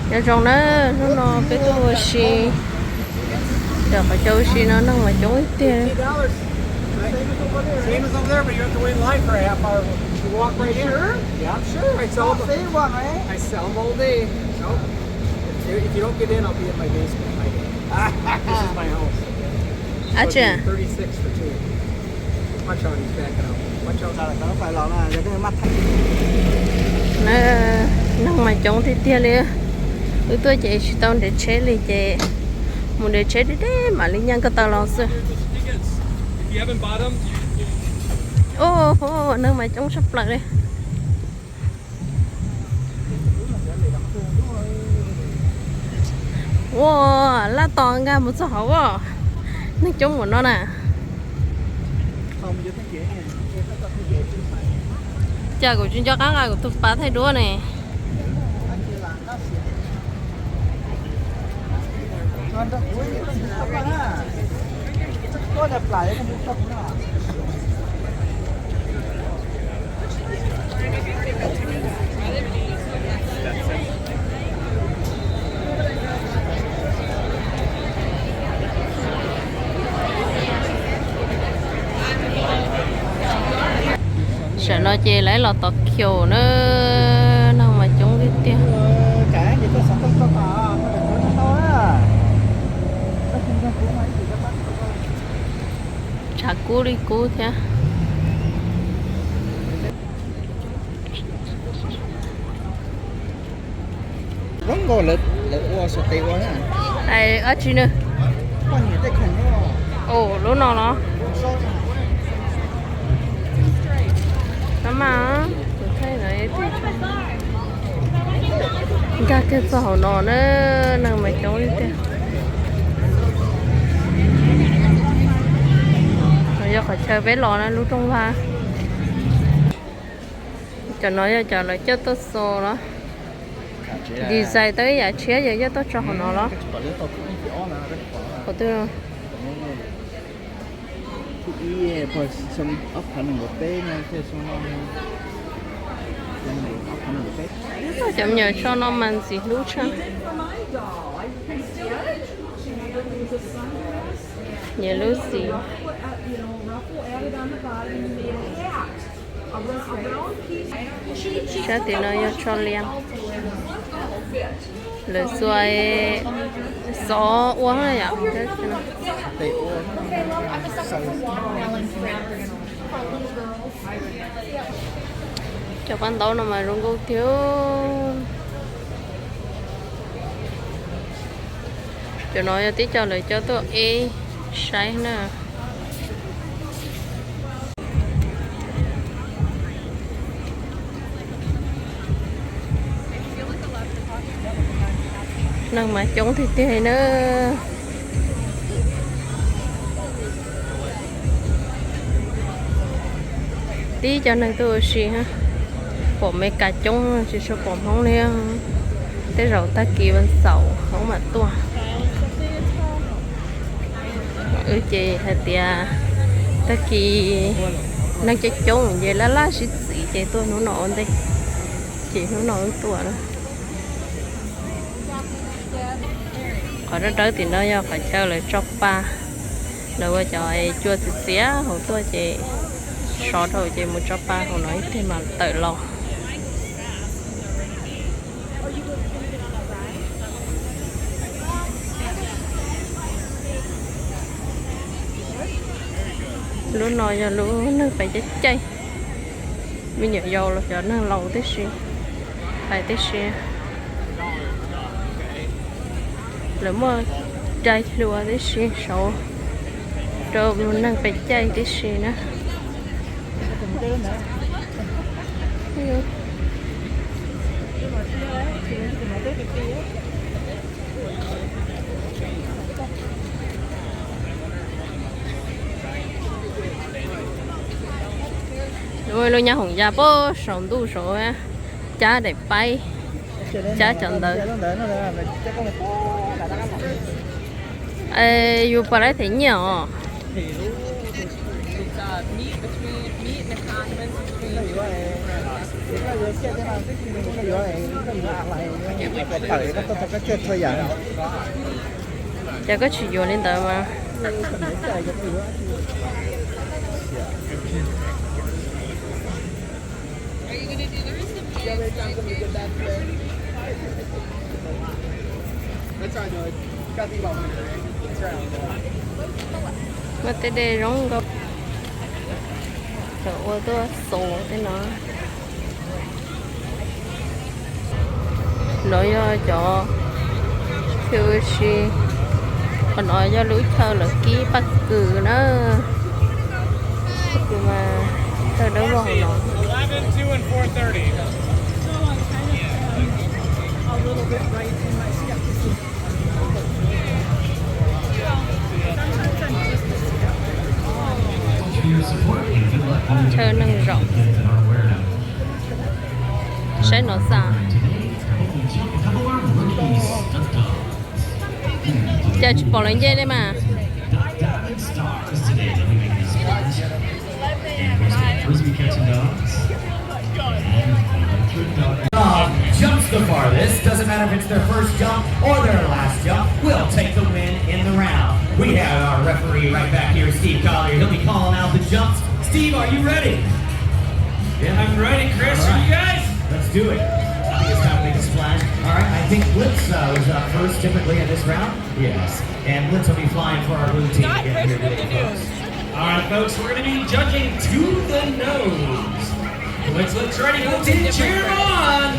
Nyob zoo na, hnub no peb tuaj ua si, cov qhov chaw ua si no neeg mas coob ib tiag. Same as over there, but you have to wait in line for a half hour. You walk right in. Sure? Yeah, I'm sure. I sell them. Save one, right? I sell them all day. Nope. If you don't get in, I'll be in my basement hiding. This is my house. Thirty-six for two. Watch out, he's backing out. Watch out. Neeg mas coob tiag tiag li. Wb tuaj ces tsis tau nrhiav tsheb li ces mus nrhiav tsheb deb deb mam li nyaj ko taw los xwb. Ub, neeg mas coob tshaj plaws li. Ua, laj tos nkag mus txog hauv as, neeg coob npaum no na. Cas kuv tsis nco qab nqa kuv tus pas thaij duab ne. Sawm no ces lawv los tos kiu na, neeg mas coob tiag tiag. Tshav kub li kub thiab. Ab tsi na. Lub no los. Nkag kiag txog hauv no na, neeg mas coob li tiag. Yog qhov chaw peb los na, lub rooj vag. Cov no yog cov lawv coj tuaj xo los. Design tau ib yam tshiab, yog coj tuaj tso hauv no los. Qhov twg? Cov me nyuam tso no mas ntxim hlub tshaj. Nyiam lub xim. Sab tim no yog tso lias. Lawv xuas xov ua yom. Cov paj ntaub no mas zoo nkauj tiag. Cov no yog tib co lawv coj tuaj eb saib na. Neeg mas coob tiag tiag na. Tib cov neeg tuaj ua si, pom Meskas coob tsis tshua pom Hmoob li. Tej zaum tag kis vas xaum Hmoob mam tuaj. Wb ces hais tias tag kis neeg coob coob ces laj laj sib txim ces tuaj hnub no ua ntej. Ces hnub no wb tuaj na. Qhov dawb dawb tim no yog qhov chaw lawv tso pa, lawv ua cov cua txias txias hauv tuaj ces sov dhau ces mus tso pa hauv no ib pliag mas tawm los. Lub no yog lub neeg pais caij caij, me nyuam yaus los cov neeg laus tib si, pais tib si. Lawv muaj dai hlua tib si saud rau neeg pais caij tib si na. Lub nyab hoom ya puag saum ntuj saud, cab daim paib, cab cov ntawd. Yus puas laib them nyiaj os? Ces koj tsis yuav li ntawd mas. Muaj tej dej zoo nkauj. Cov ua tuaj xaus tej no. No yog cov, ua si, qhov no yog lub chaw lawv kib paj kws na. Paj kws mas tawg dawb vog no. Chaw neeg zaum. Saib no xav. Cas tsis pom lawv nce li mas. Jumps the farthest. Doesn't matter if it's their first jump or their last jump. We'll take the win in the round. We have our referee right back here, Steve Collier. He'll be calling out the jumps. Steve, are you ready? Yeah, I'm ready, Chris. Are you guys? Let's do it. I think it's time to make a splash. All right, I think Blitz uh, was up first typically in this round. Yes. And Blitz will be flying for our blue team again here today, folks. All right, folks, we're going to be judging to the nose. Let's, let's ready, blue team, cheer him on.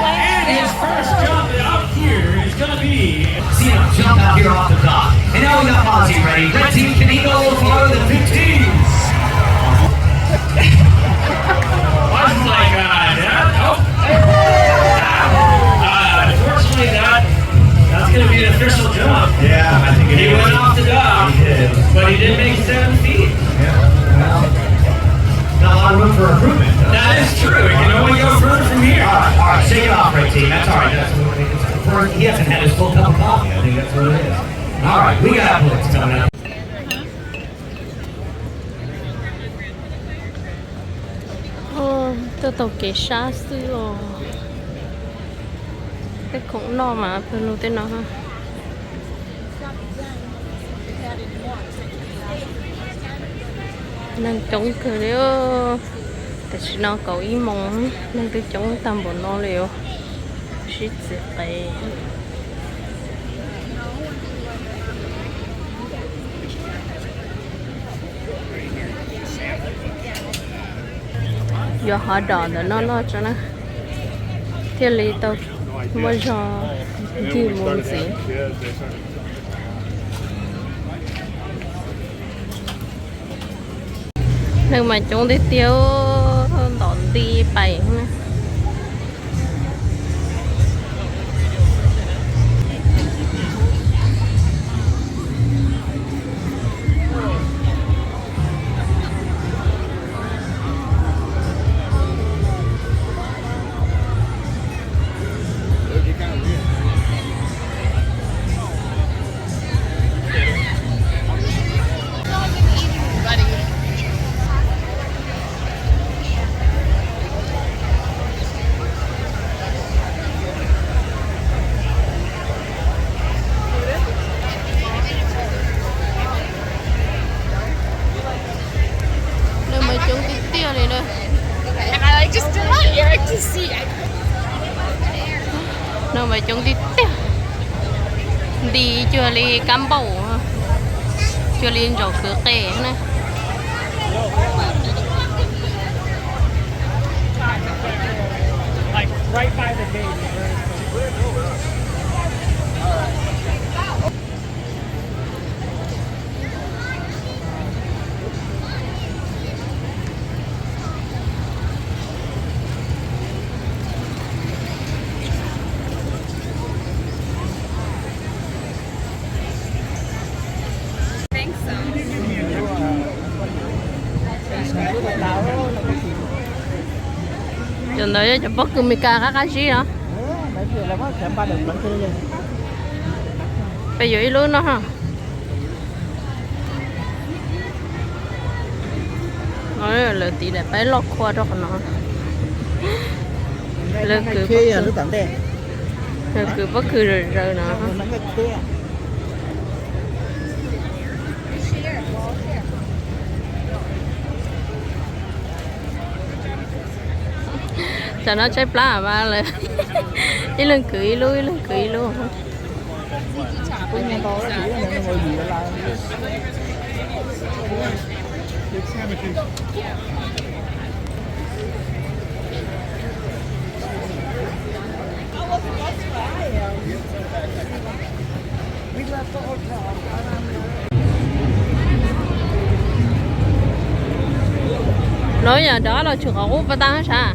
And his first jump out here is going to be, see him jump out here off the dock. And now we got Ozzy ready. Red team, can he go a little farther than fifteen? I was like, uh, yeah, oh. Uh, unfortunately, that, that's going to be an official jump. Yeah, I think it is. He went off the dock, he did, but he did make seven feet. Yeah, well, got a lot of room for improvement, though. That is true. It can only go further from here. All right, all right, shake it off, Red Team. That's all right. That's what we, it's first, he hasn't had his full cup of coffee. I think that's what it is. All right, we got Blitz coming up. Tuaj taug kev sab xwb os. Tej khoom noj mas pawg lug tej no. Neeg coob kawg li. Tam sim no kaum ib moos, neeg twb coob tag npaum no li os. Sib txiv qev. Yuav hot dog ntawm no noj tso na, thiaj li tau muaj zog ncig mus ntxiv. Neeg mas coob tiag tiag, ntom nti pais na. Neeg mas coob tiag tiag li na. Neeg mas coob tiag tiag. Nti cuag li kab npauj, cuag li ntsaum kwv qe na. Cov ntawd yog cov pob kws Meskas qab qab zib no. Peb yuav ib lub no. No lawv tiv daim paib loj khua rau qhov no. Lawv kwv pob kws, lawv kwv pob kws zom zaws no. Tam no tshaib plab mas lawv ib leeg kwv ib lub, ib leeg kwv ib lub. No yog rov los tshwm qhov qub pas tag sav.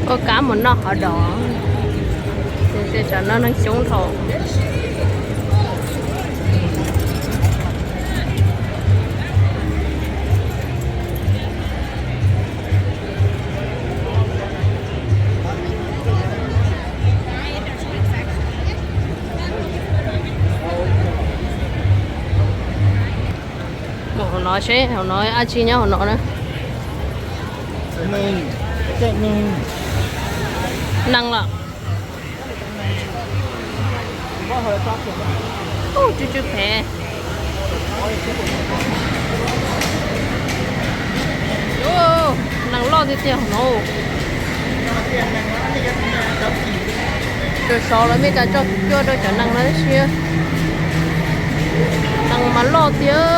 Ua kab mus noj hov dos, tej tsam no neeg coob dhau. Mus hauv no seb hauv no dab tsi nyob hauv no na. Neeg los. Ub, tsw tsw phem. Ub, neeg loj tiag tiag hauv no. Cov saud lawv me tas tso cuaj rau cov neeg no tab sis neeg mas loj tiag.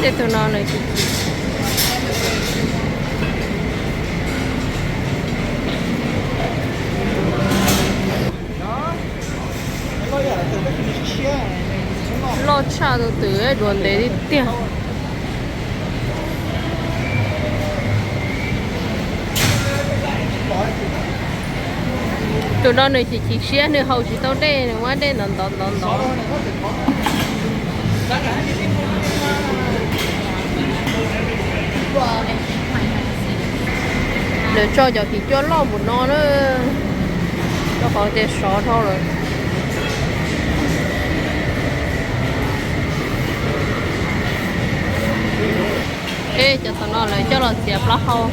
Tej tug no nws loj tshaj tus twm duav ntev tiag tiag. Tus no nws chim chim siab, nws haus tsis tau dej, nws muab dej ntov ntov ntov ntov. Lawv tso cov kis cuaj loj mus no na, rau qhov tias sov dhau lawm. Ej, cov tom no lawv coj los txiav plaub hau.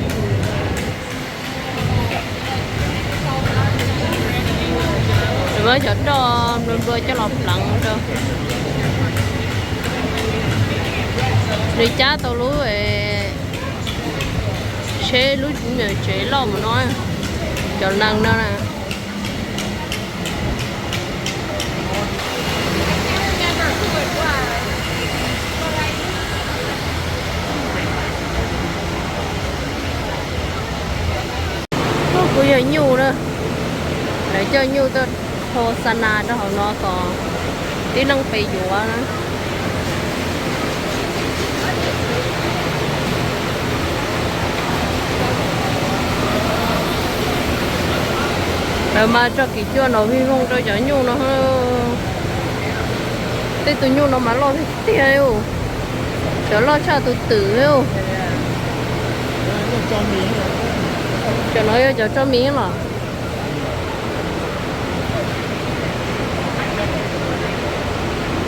Lawv muab cov roj nplua nplua coj los pleev rau. Nws cab tau lub, seb lub me nyuam tsev loj mus no, cov neeg no na. Kuj yog nyuj na, lawv coj nyuj tuaj thau xa nas rau hauv no kom tib neeg pes yuav na. Lawv mas tso kis cuaj nrov vij voog rau cov nyuj no. Tej tus nyuj no mas loj tiag tiag, cov loj tshaj tus twm. Cov no yog cov tso mis los?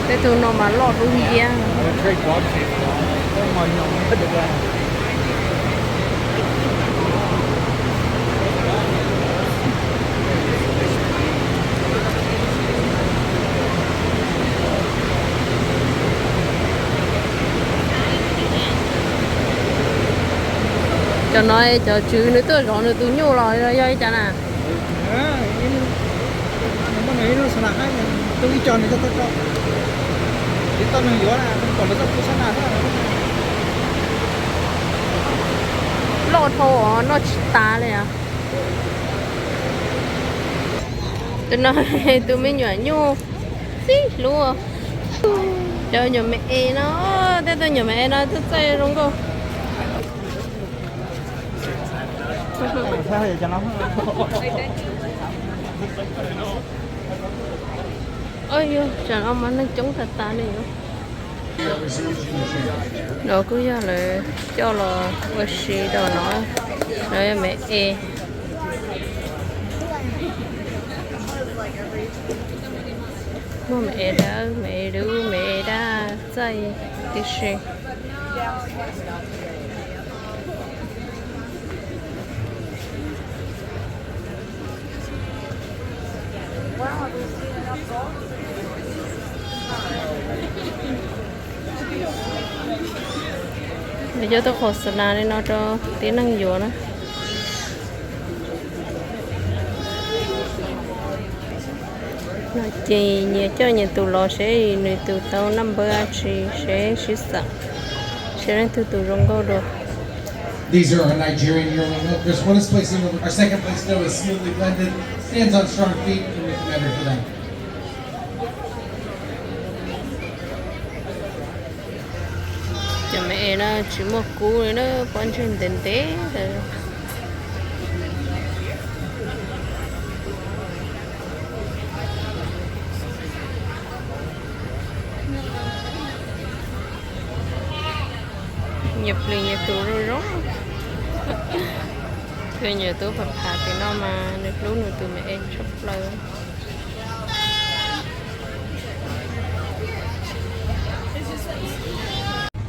Tej tug no mas loj dub nciab. Cov no cov tswv nws tuaj zov nws tus nyuj los yog li cas na? Loj dhau os, noj tsis tas li os. Tus no tus me nyuam nyuj txib hlub. Cov nyuam me es no Tej tug nyuam me no txaij txaij zoo nkauj. Yog tsam no mas neeg coob tag tas li. No kuj yog lawv coj los ua si rau no, no yog me es. Muaj me es dawb, me es dub, me es daj txaij tib si. Nws coj tuaj qhov xas nas li no rau tib neeg yuav na. No ces nyias coj nyias tus los seb nws tus tau naj npawb dab tsi seb sib xav, seb leej twg tus zoo nkauj dua. These are our Nigerian yearling milkers. What is placing over our second place though is smoothly blended, stands on strong feet, and we commend her for that. Cov me es no tsis muaj kub li na, pob ntseg ntev ntev. Nyias plis nyias tus zoo zoo. Tus nyuam tub phav phav tim no mas nws hlub nws tus me es tshaj plaws.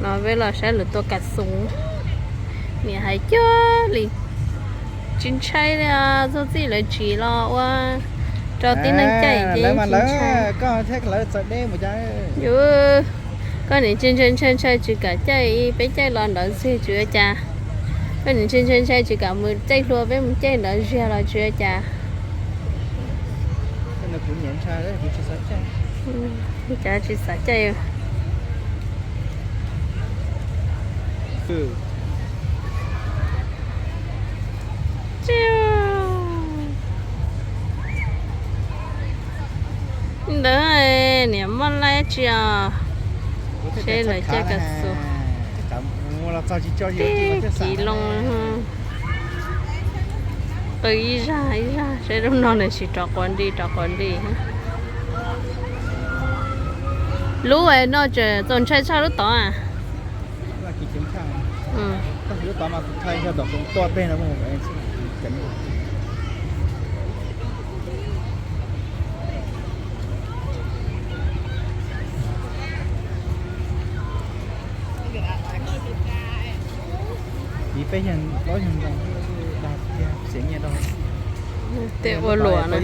No peb los saib lawv tua kas xoov, niam hais cuag li tsis ntshai li, txog txij lawv tsim los ua rau tib neeg caij ces tsis ntshai. Koj niam ntshai ntshai ntshai ntshai tsis kam caij, peb caij los nrov zig tsis ua cas. Koj niam ntshai ntshai ntshai tsis kam mus caij hlua, peb mus caij nrov zig los tsis ua cas. Cas tsis xav caij. Ntawd niam muaj laib tsi os. Seb lawv caij kas xoov. Tib kiv loo. Qw ib zaj ib zaj seb lub no nws sim rov quav nti rov quav nti. Lub no tseem txaus ntshai tshaj lub tod a. Peb yog plaub yog ntoo, dag tiag, xiav nyiaj rau. Tej ua luam na.